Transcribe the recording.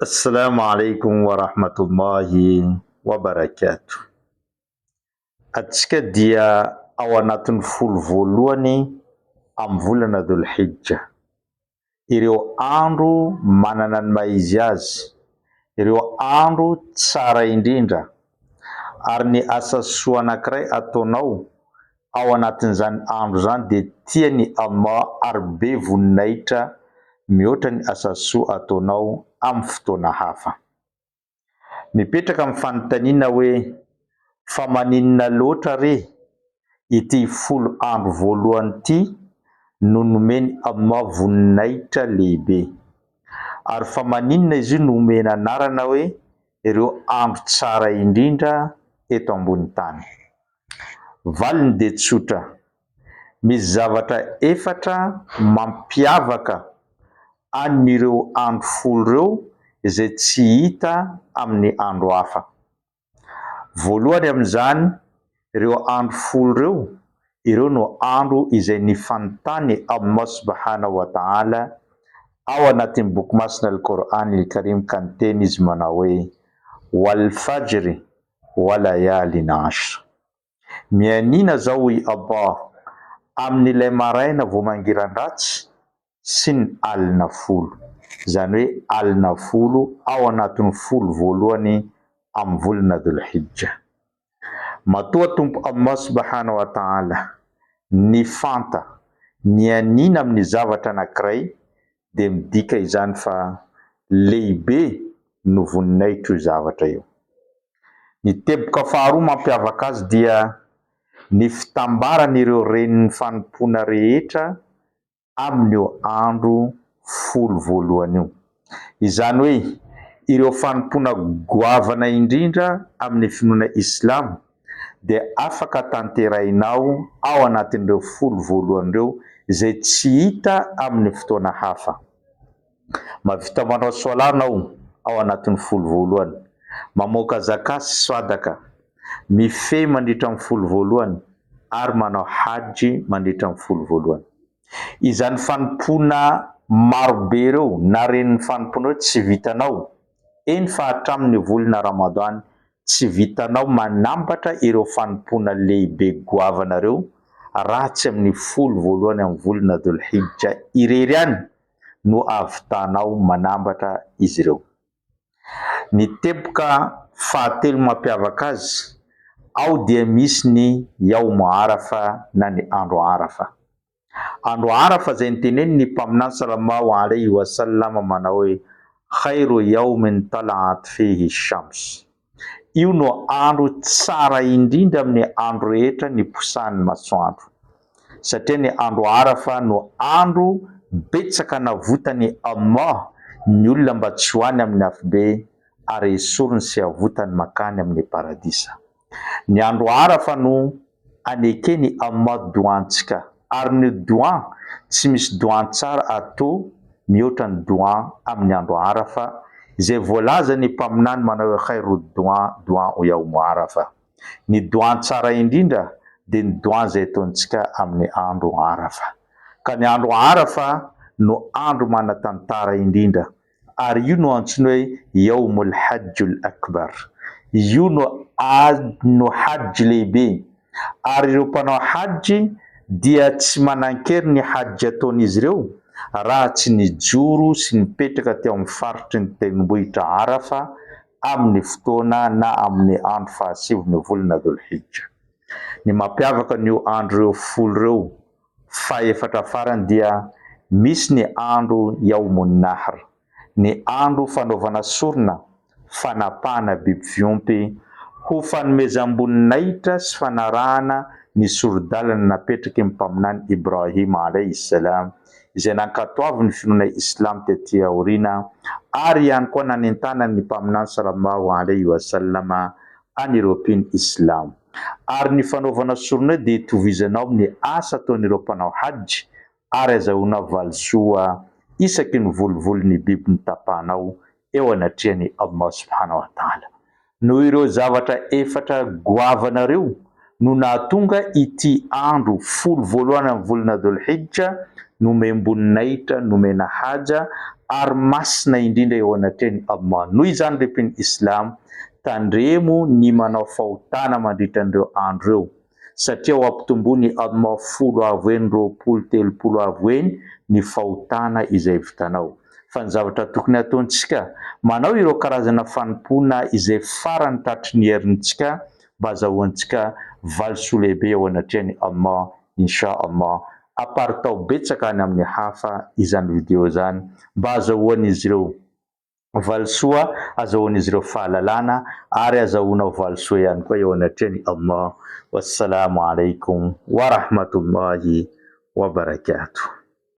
Assalamu alaikum wa rahmatullahi wa barakatuh. Antsika dia ao anatin'ny folo voalohany amin'ny volana Dhul Hijja. Ireo andro manana ny maha izy azy, ireo andro tsara indrindra, ary ny asa soa anankiray ataonao ao anatin'izany andro izany dia tian'i Allah ary be voninahitra mihoatra ny asa soa ataonao amin'ny fotoana hafa. Mipetraka ny fanontaniana hoe, fa maninona loatra re ity folo andro voalohany ity no nomen'i Allah voninahitra lehibe? Ary fa maninona izy io no omena anarana hoe ireo andro tsara indrindra eto ambony tany? Valiny dia tsotra, misy zavatra efatra mampiavaka an'ireo andro folo ireo izay tsy hita amin'ny andro hafa. Voalohany amin'izany, ireo andro folo ireo, ireo no andro izay nifanontany Allah subhanahu wa ta'ala ao anatin'ny boky masina Al-Qur'an Al-Karim ka niteny Izy manao hoe, Wal fajri wa layalin ashr. Mianiana zao hoy Allah amin'ilay maraina vao mangiran-dratsy sy ny alina folo, izany hoe alina folo ao anatin'ny folo voalohany amin'ny volana Dhul-Hijja. Matoa Tompo Allah subhanahu wa ta'ala nifanta nianiana amin'ny zavatra anankiray dia midika izany fa lehibe no voninahitr'io zavatra io. Ny teboka faharoa mampiavaka azy dia ny fitambaran'ireo renin'ny fanompoana rehetra amin'io andro folo voalohany io. Izany hoe ireo fanompoana goavana indrindra amin'ny finoana islamo dia afaka tanterahinao ao anatin'ireo folo voalohany ireo izay tsy hita amin'ny fotoana hafa. Mahavita manao Soalah anao ao anatin'ny folo voalohany, mamoaka Zakah sy Swadaka, mifehy mandritra ny folo voalohany ary manao Hajj mandritra ny folo voalohany. Izany fanompoana marobe ireo na renin'ny fanompoana ireo tsy vitanao, eny fa hatramin'ny volana Ramadan tsy vitanao manambatra ireo fanompoana lehibe goavana ireo raha tsy amin'ny folo voalohany amin'ny volana Dhul Hijja irery ihany no ahavitanao manambatra izy ireo. Ny teboka fahatelo mampiavaka azy, ao dia misy ny Yawm Arafa na ny andro Arafa. Andro Arafa izay notenenin' ny Mpaminany Salallahu alaihi wa sallam manao hoe, Khairu yawmin tala'at fihi shams. Io no andro tsara indrindra amin'ny andro rehetra niposahan'ny masoandro. Satria ny andro Arafa no andro betsaka navotan'i Allah ny olona mba tsy ho any amin'ny afobe ary esoriny sy avotany makany amin'ny paradisa. Ny andro Arafa no aneken' i Allah doan-tsika, ary ny doan tsy misy doan tsara atô mihoatra ny doan amin' ny andro Arafa, izay voalazan' ny Mpaminany manao hoe khairu doan doan-u yawmu Arafa. Ny doan tsara indrindra dia ny doan izay ataontsika amin' ny andro Arafa. Ka ny andro Arafa no andro manan-tantara indrindra ary io no antsoina hoe Yawmul Hajjul Akbar, io no no Hajj lehibe, ary ireo mpanao Hajj dia tsy manan-kery ny Hajj ataon'izy ireo raha tsy nijoro sy nipetraka teo amin'ny faritry ny tendrombohitra Arafa amin'ny fotoana na amin'ny andro fahasivin'ny volana Dhul Hijja. Ny mampiavaka an'io andro ireo folo ireo Fahefatra farany dia misy ny andro Yawmun Nahr, ny andro fanaovana sorona, fanapahana biby fiompy, ho fanomezam-boninahitra sy fanarahana ny sori-dalana napetraky ny Mpaminany Ibrahim alayhi salam, izay nankatoaviny finoana Islam tety aoriana, ary ihany koa nanentanany ny Mpaminany salallahu alayhi wa sallam an'ireo mpino Islamo. Ary ny fanaovana sorona io dia itovizanao amin'ny asa ataon'ireo mpanao Hajj ary azahoanao valisoa isaky ny volovolon'ny biby notapahanao eo anatrehan'i Allah subhanahu wa ta'ala. Noho ireo zavatra efatra goavana ireo no nahatonga ity andro folo voalohany amin'ny volana Dhul Hijja nomem-boninahitra, nomena haja. ary masina indrindra eo anatrehan'i Allah. Noho izany ry mpino Islamo, tandremo ny manao fahotana mandritra an'ireo andro ireo, satria ho ampitomboin'i Allah folo avo heny, 20, 30 avo heny ny fahotana izay vitanao. Fa ny zavatra tokony hataontsika, manao ireo karazana fanompoana izay farany tratry ny herintsika mba azahoantsika valisoa lehibe eo anatrehan'i Allah, Insha Allah. Aparitao betsaka any amin'ny hafa izany video izany mba azahoan'izy ireo valisoa, azahoan'izy ireo fahalalana ary azahoanao valisoa ihany koa eo anatrehan'i Allah. Wassalamo alaikum wa rahmatullahi wa barakatuh.